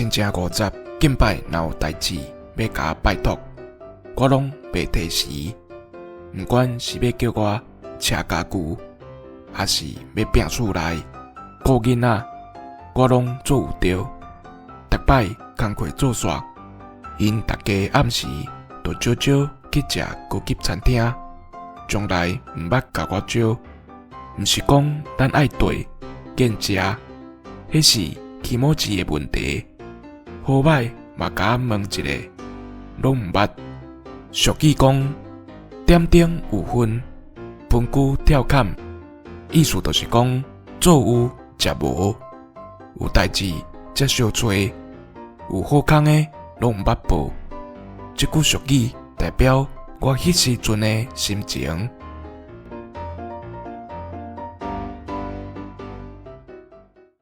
親像50近擺若有代誌欲共我拜託，我攏袂推辭。毋管是欲叫我車家具，抑是欲拚厝內顧囡仔，我攏做有著。逐擺工課做煞，𪜶逐家暗時就少少去食高級餐廳，從來毋捌共我招。毋是講咱愛綴見食，彼是気持ち的問題。好䆀嘛共我問一下，攏毋捌。俗語講點燈有分，分龜跳崁，意思就是講做有食無，有代誌才相揣，有好康的攏毋捌報。這句俗語代表我彼時陣的心情。